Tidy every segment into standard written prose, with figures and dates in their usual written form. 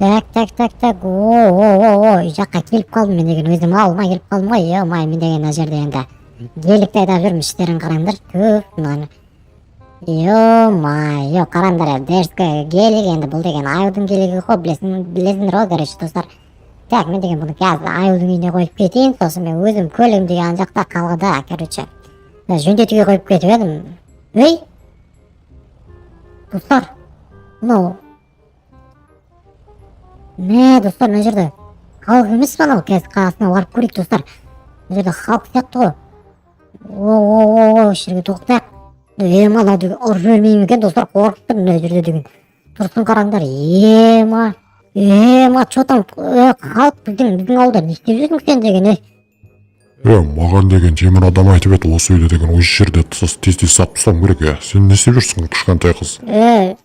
Так, так, так, так, о, о, о, о, үй жаққа келіп қалдым мен деген, өзім ауылыма келіп қалдым ғой. Е, мен деген мына жерде енді геликті айдап жүрмін. Іштерін қараңдар, түф, мынаны, ё-моё, қараңдар, дерзкий гелик. Енді бұл деген аюдың гелигі ғой, білесің, білесіңдер ғой, короче, достар. Так, мен деген бұны қазір аюдың үйіне қойып кетейін. Сосын мен өзім көлігім деген ана жақта қалғыда, короче, жөндетуге қойып кетіп едім. Ей, достар, мынау мә, достар, мына жерде Халық емес па анау? Қазір қасына барып көрейік, достар. Мына жерде Халық сияқты ғой. О, о, о, осы жерге тоқтайық. Е, мынау деген ұрып жібермей ме екен, достар? Қорқып тұрмын. Мына жерде деген тұрсын, қараңдар. Ема, ема, че там, Халық, біздің ауылда не істеп жүрсің сен деген, е? Е, маған деген темір адам айтып еді, осы үйді деген осы жерде тез тез сатып тастауым керек. Е, сен не істеп жүрсің, кішкентай қыз? Е,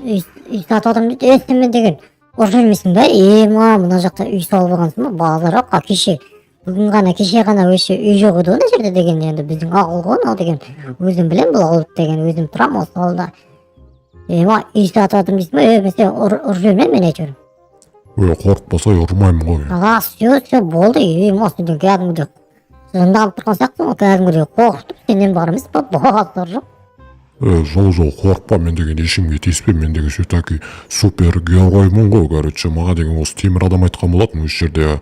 үй сатып жатырмын дейді. Е, сен мен деген ұрып жібермейсің ба? Ема, мына жақта үй салып алғансың ба? Базар жоқ. А кеше, бүгін ғана, кеше ғана вообще үй жоқ еді ғой мына жерде деген. Енді біздің ауыл ғой мынау деген, өзім білемін бұл ауылды деген, өзім тұрамын осы ауылда. Ема, үй сатып жатырмын дейсің ба? Е, мен сені ұрып жібермеймін мен әйтеуір. Е, қорықпасай, ұрмаймын ғой. А, все, все, болды. Ема, сен кәдімгідей жынданып тұрған сияқтысың ғой, кәдімгідей қорқытып. Сенен бар емес па, базар жоқ. Е, жол, жол, қорықпа, мен деген ешкімге тиіспеймін. Мен деген все-таки супер героймын ғой. Короче, маған деген осы темір адам айтқан болатын, осы жерде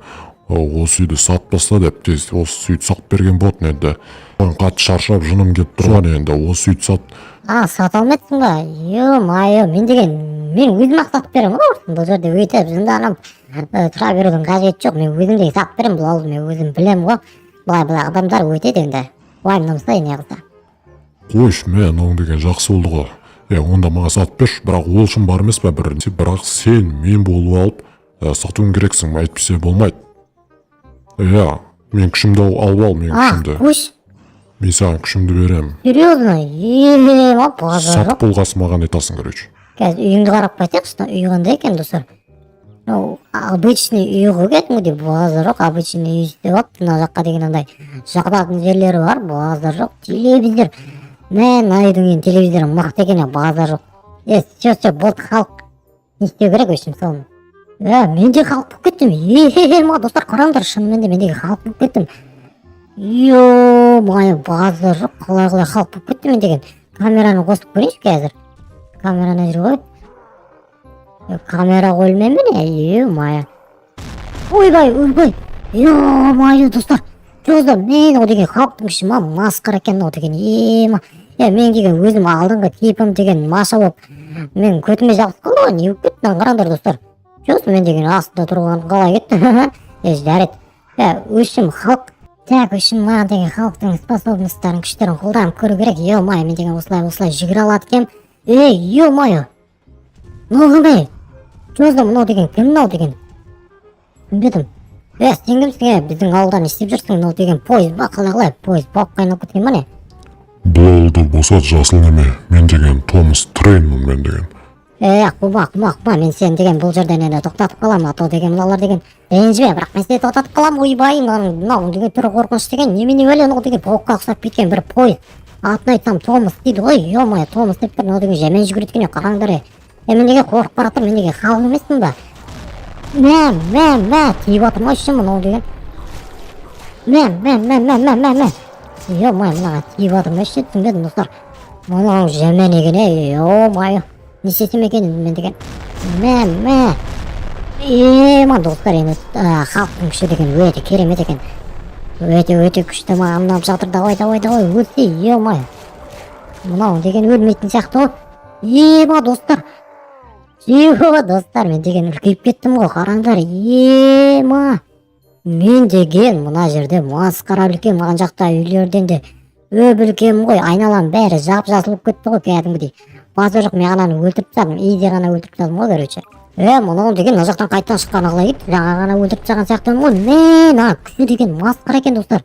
осы үйді сатып таста деп, тез осы үйді сатып берген болатын. Енді маған қатты шаршап, жыным келіп тұрған, енді осы үйді сат. А, сата алмайсың ба? Ё-моё, мен деген, мен өзім ақ сатып беремін ғой. Бұл жерде өйтіп жынданып тұра берудің қажеті жоқ. Мен өзім деген сатып беремін бұл ауылды, мен өзім білемін ғой. Былай былай адамдар өтеді енді, уайымдамаса, не қылса. Қойшы, мә, мынауың деген жақсы болды ғой. Е, онда маған сатып берші, бірақ ол үшін бар емес па бір, бірақ сен мен болып алып сатуың керексің, әйтпесе болмайды. Иә, мен күшімді алып ал, менің А, күшімді. Қойшы. Мен саған күшімді беремін. Серьезно? Ема, базар жоқ. Сатып болғасын маған айтасың, короче. Қазір үйіңді қарап қайтайықшы. Мына үй қандай екен, достар? Мынау обычный үй ғой кәдімгідей, базар жоқ, обычный үй істеп алыпты. Мына жаққа деген андай жататын жерлері бар, базар жоқ. Телевизор, мә, мына үйдің енді телевизоры мықты екен, е, базар жоқ. Е, все, все, болды. Халық, не істеу керек в общем соны? Е, мен де Халық болып кеттім. Ема, достар, қараңдар, шынымен де мен де Халық болып кеттім. Ё-моё, базар жоқ, қалай, қалай Халық болып кеттім мен деген? Камераны қосып көрейінші қазір. Камера ана жерге қой. Е, камера қойылмай ма, не? Ё-моё, ойбай, ойбай, ё-моё, достар, жозда мен о деген Халықтың күші ма, масқара екен мынау деген. Ема, е, мен деген өзім алдыңғы кейпім деген Маша болып мен көтіме жабысып қалды ғой. Не болып кетті мынаны, қараңдар, достар. Жосы, мен деген астында тұрған қалай кетті? Е, жарайды. Е, өшім, Халық. Так, өшім, маған деген Халықтың способностьтарын, күштерін қолданып көру керек. Ё-моё, мен деген осылай, осылай жүгіре алады екенмін. Ей, ё-моё, мынау қандай? Жозда, мынау деген кім мынау деген, түсінбедім. Е, сен кімсің? Е, біздің ауылда не істеп жүрсің? Мынау деген пойыз ба, қалай, қалай пойыз бауыққа айналып кеткен ба, не? Бұл ауылды босат, жасыл неме. Мен деген Томас Трейнмін мен деген. Е, қума, қума, қума, мен сені деген бұл жерден енді тоқтатып қаламын, а то деген мыналар деген, ренжіме, бірақ мен сені тоқтатып қаламын. Ойбай, мынаның, мынау деген түрі қорқынышты екен. Немене бәле мынау деген? Паукқа ұқсап кеткен бір пойыз, атын айтсам, Томас дейді ғой. Ё-моё, Томас деп тұр. Мынау деген жаман жүгіреді екен, қараңдар. Е, е, мен неге қорқып бара жатырмын? Мен неге Халық емеспін ба? Мә, мә, мә, тиіп жатыр ма еще мынау деген? Мә, мә, мә, мә, мә, мә, мә, ё-моё, мынаған тиіп жатыр ма еще, түсінбедім, достар. Мынау жаман екен. Е, ё-моё, не істесем екен енді мен деген? Мә, мә, ема, достар, енді Халықтың күші деген өте керемет екен, өте, өте күшті, маған ұнап жатыр. Давай, давай, давай, өлсе. Ё-моё, мынау деген өлмейтін сияқты ғой. Ема, достар, ё, достар, мен деген үлкейіп кеттім ғой, қараңдар. Ема, мен деген мына жерде масқара үлкен, маған жақта үйлерден де өп үлкенмін ғой. Айналам бәрі жап жасыл болып кетті ғой кәдімгідей, базар жоқ. Мен ананы өлтіріп тастадым, иде ғана өлтіріп тастадым ғой, короче. Е, мынау деген мына жақтан қайтадан шыққаны қалай кетті? Жаңа ғана өлтіріп тастаған сияқтымын ғой мен. Ана күші деген масқара екен, достар.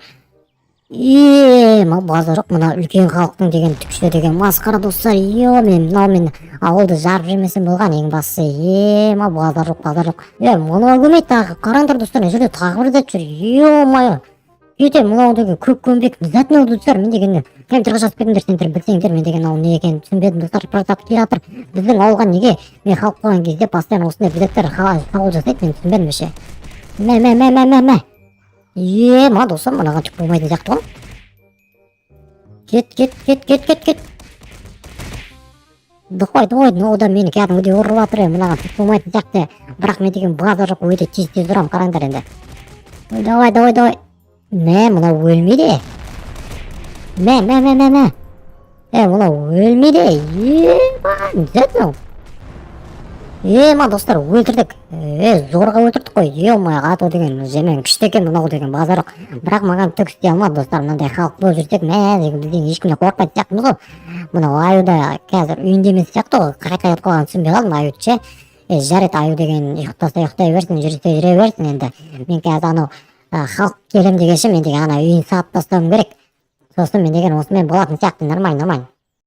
Е, мына базар жоқ, мына үлкен Халықтың деген күші деген масқара, достар. Е, мен мынау мен ауылды жарып жемесем болған ең бастысы. Е, мына базар жоқ, базар жоқ. Е, мынау келмейді тағы. Қараңдар, достар, мына жерде тағы бір зат жүр. Ё-моё, Ете, мынау деген көк көмбек обязательно достар. Мен деген комментарийға жазып кетіңдер сендер білсеңдер. Мен деген мынау не екенін түсінбедім, достар. Просто келе жатыр біздің ауылға. Неге мен халық болған кезде постоянно осындай заттар шабуыл жасайды, мен түсінбедім вообще. Мә, мә, мә, мә, мә, мә! Е, ма, достар, мынаған түк болмайтын сияқты ғой. Кет, кет, кет, кет, кет, кет! Давай, давай! Мынау да мені кәдімгідей ұрып жатыр. Е, мынаған түк болмайтын сияқты, бірақ мен деген базар жоқ, өте тез тез ұрамын, қараңдар енді. Ой, давай, давай, давай! Мә, мынау өлмейді. Мә, мә, мә, мә, мә! Е, мынау өлмейді. Ема, не мынау? Ема, достар, өлтірдік. Е, зорға өлтірдік қой. Е, а то деген жемен күшті екен мынау деген, базар жоқ, бірақ маған түк істей алмады. Достар, мынандай халық болып жүрсек, мә, деген бізден ешкім де қорықпайтын сияқтымыз ғой. Мынау аю да қазір үйінде емес сияқты ғой, қай жаққа кетіп қалғанын түсінбей қалдым аюды ше. Е, жарайды, аю деген ұйықтаса, ұйықтай берсін, жүрсе, жүре берсін. Енді мен қазір анау халық келем дегенше, мен деген ана үйін сатып тастауым керек. Сосын мен деген осымен болатын сияқты. Нормально, нормально.